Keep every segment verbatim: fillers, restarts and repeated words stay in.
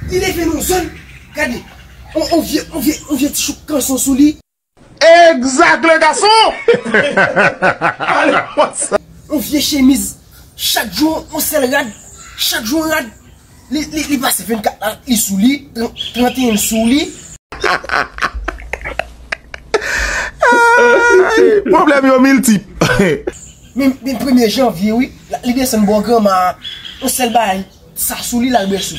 Li leve nan zòn, gade, on, on vye, on vye, on vye ti chouk kanson sou li. Exact, le garçon! Ale konsa. On vye chemiz, chak jou on sèl rad, chak jou on rad. Li, li, li pase vennkat la, li sou li, tran-, tranteyen sou li. Ay, pwoblèm yo miltip. Men, men premye janvye, wi, la, li desann bò granma a, on sèl bagay, sa sou li, l al bwè sou.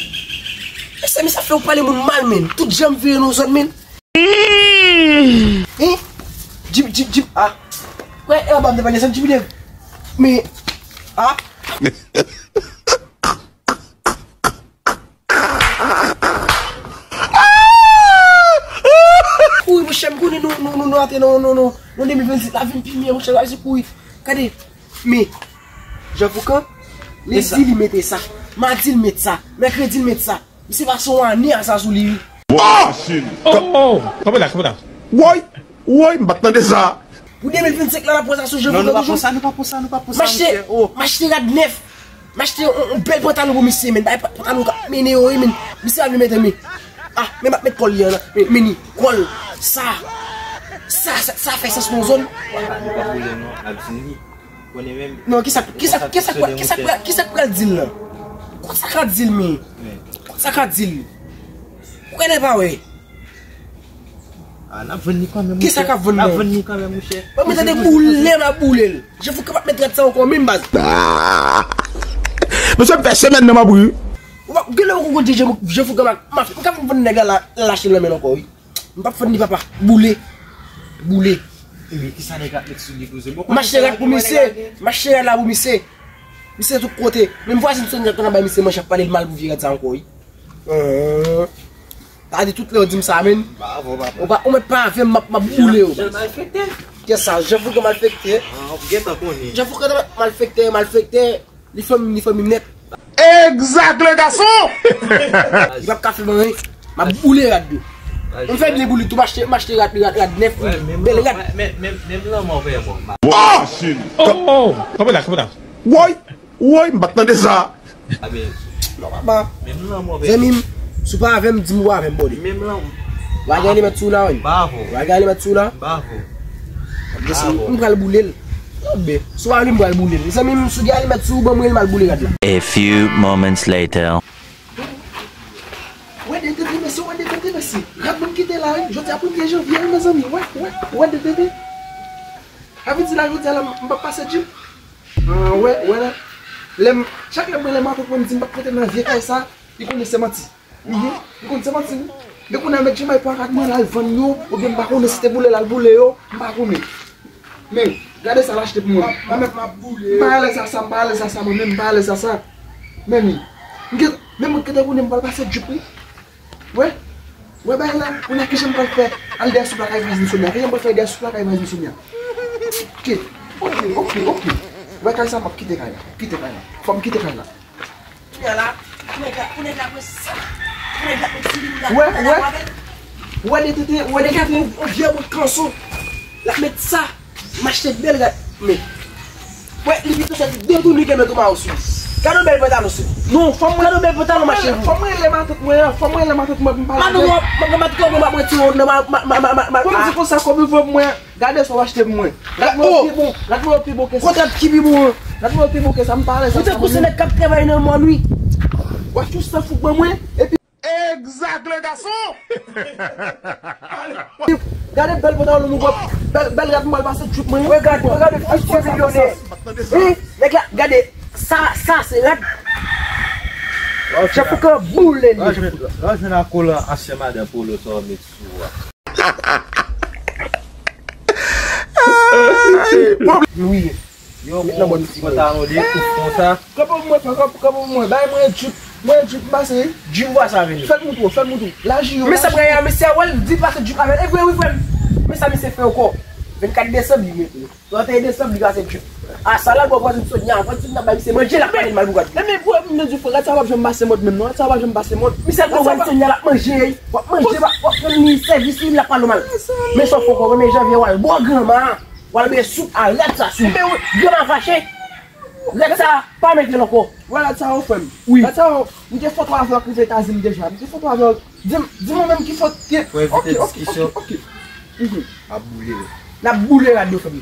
Mesye, men sa fè w pale moun mal, men. Tout jan m vire nan zòn, men. Hein? Jip, jip, jip, ah. Wè, e anba m te pale, sa jip de. Men, ah. Wi, monchè, m konnen nou, nou, nou, nou antre nan, nan, nan, nan de mil vennsis la vin pi mye, monchè, la se kouri. Gade, men, Jean Foucan, lendi li mete sa, madi li met sa, mèkredi li met sa. Misye pase yon ane a sa sou li, wi. Bon, oh! Machin. Oh, oh, oh. Kanpe la, kanpe la. Woy, woy, m pa t tande sa. Pou de mil vennsenk la, n ap pran sa sou Jean Foucan toujou. Non, nou pa pran sa, nou pa pran sa, nou pa pran sa, monchè. Oh. M achte rad nèf. M achte yon, yon bèl pantalon pou misye, men. Bagay pa-, pantalon k ap mennen yo, wi, men. Misye pa vle mete, men. Ah, men m ap met kòl li an, men, men ni kòl. Sa. Sa, sa, sa fè sans nan zòn. Sa nou pa boule non, n ap di li. Konnen menm. Non, kisa, kisa, kisa, kisa, kisa, kisa k pral di l la? Konsa ka di l, men. Men. Konsa ka di l. Ou konnen pa wè. Ah, n ap vann li kanmenm, monchè. Kisa k ap vann nan? N ap vann li kanmenm, monchè. Mwen, mwen tande boule, m ap boule l. Jean Foucan p ap met rad sa ankò, menm baz. Ah! Mesye, m fè semèn nan m ap ri. Ou pa, gen lè ou konn Jean, Jean Foucan, m ap, m ap, m ka vin vann nèg la, la, lache l nan men l ankò, wi. M p ap vann li, papa. Boule. Boule. Ebyen, kisa nèg la ap met sou li, kouzen? M achte rad pou misye. M achte rad la pou misye. Misye tout kote. Menm vwazin Sonia konn ap bay misye manch, ap pale l mal pou vye rad sa ankò, wi. Sa di tout lè w di m sa, menn. Ou pa, ou mèt pa avè m, m ap, m ap boule w. Jan malfektè. Kè sa, Jean Foucan malfektè. Ah, ou gentan konnen. Jean Foucan malfektè, malfektè. Li fanmi, li fanmi nèt. Exact, le garçon! Li p ap ka fè m anyen. M ap boule rad yo. M fè byen boule tou, m achte, m achte rad, rad, rad nèf, wi. Bèl rad. Menm, menm, menm lanmò vè mò. Oh! Oh, oh, kanpe la, kanpe la. Woy! Woy, m pa t tande sa. Non, papa. Zanmi m, si w pa avè m, di m ou avè m, bòde. Menm lanmò. W a gen alimèt sou w la, wi. W a gen alimèt sou w la. M pral boule l. Obe, si w pa vle m pral boule l. Zanmi m, si w gen alimèt sou w, ban m rele m al boule rad la. A few moments later. Wè de tete mesye, wè de tete mesye. Rad mwen kite la, wi. Jodi a premye janvye, wi, mezanmi. Wè, wè, wè de tete. Sa vle di la, jodi a la, m p ap pase djip. Ah, wè, wè la. Lè m, chak lè m rele matant mwen, m di m p ap rete nan vye kay sa, li konnen se manti. Mhm. Li konn se manti, wi. Men kounye a, mèt Jean Mike pran rad mwen, l al vann yo, oubyen m pa konnen si te boule l al boule yo, m pa konnen. Men, gade sa l achte pou mwen. M pa alèz a sa, m pa alèz a sa, mwen menm, m pa alèz a sa. Men, men, m gen, men mwen kite kounye a, m pral pase djip, wi. Wè, wè, bagay la, kounye a, kijan m pral fè? Al dèyè soup la kay vwazin Sonia. Kijan m pral fè dèyè soup la kay vwazin Sonia? Ok, ok, ok, ok. Wè, kay sa, m ap kite kay la. Kite kay la. Fò m kite kay la. Kounye a la, pou nèg la, pou nèg la pran sa. Pou nèg la pran ti vin la. Wè, wè. Wè de tete, wè de tete. On vye bout kanson. L ap met sa. M achte bèl rad. Men. Wè, li pito sòti de tou li gen men tou ma ou sou. Gade yon bèl pantalon sou. Non, fò mwen. Gade yon bèl pantalon, mache. Fò mwen rele matant mwen an. Fò mwen rele matant mwen pou m pale avè l. Matant mwen, matant mwen, matant mwen, matant mwen, matant mwen, matant mwen. Pou m di konsa, kòb yo pou mwen. Gade sa w achte pou mwen. Rad mwen yo pi bon. Rad mwen yo pi bon ke sa. Kontrèt ki pi bon an. Rad mwen yo pi bon ke sa, m pale sa. Ou tankou se nèg k ap travay nan mòn, wi. W ap jis fè fouk ban mwen, epi. Exact, le garçon! Gade bèl pantalon nou pran, bèl, bèl rad mwen pase trip mwen. Regade, regade, fis de milyonè. Wi, nèg la, gade, sa, sa se rad. Jean Foucan boule li. Lòt jwenn akolan ansyen madan Polo sa w met sou a. Wi. Yo, met nan bòn ti pantalon de ouf konsa. Kanpe pou mwen, kanpe, kanpe pou mwen. Bay mwen jip, mwen jip m pase. Jip ou pase avè l. Fè l moutre w, fè l moutre w. Laji yo. Men sa prè a, mesye a wè l di pase jip avè l. E vre wi frè m. Men sa misye fè ankò. Vennkat desanm li mete. Trannteyen desanm li pase jip. A sa l al bò vwazin Sonia. Vwazin Sonia bay misye manje, l ap pale l mal pou gad. Ebyen pou mwen di frè, rad sa p ap janm pase mòd menm non. Rad sa p ap janm pase mòd. Misye al bò vwazin Sonia, l ap manje. W ap manje, w ap rann li sèvis, li ap pale w mal. Men sa w fè ankò, premye janvye w al bò granma. W al bwè soup a rad sa sou. Granma fache. Rad sa, pa mete l ankò. Wè rad sa yo, frè m. Wi. Rad sa yo, m gen foto avè w k rive Etazini deja. M gen foto avè w. Di m, di m ou menm ki foto ki. Pou evite diskisyon, m ap boule yo. N ap boule rad yo, frè m.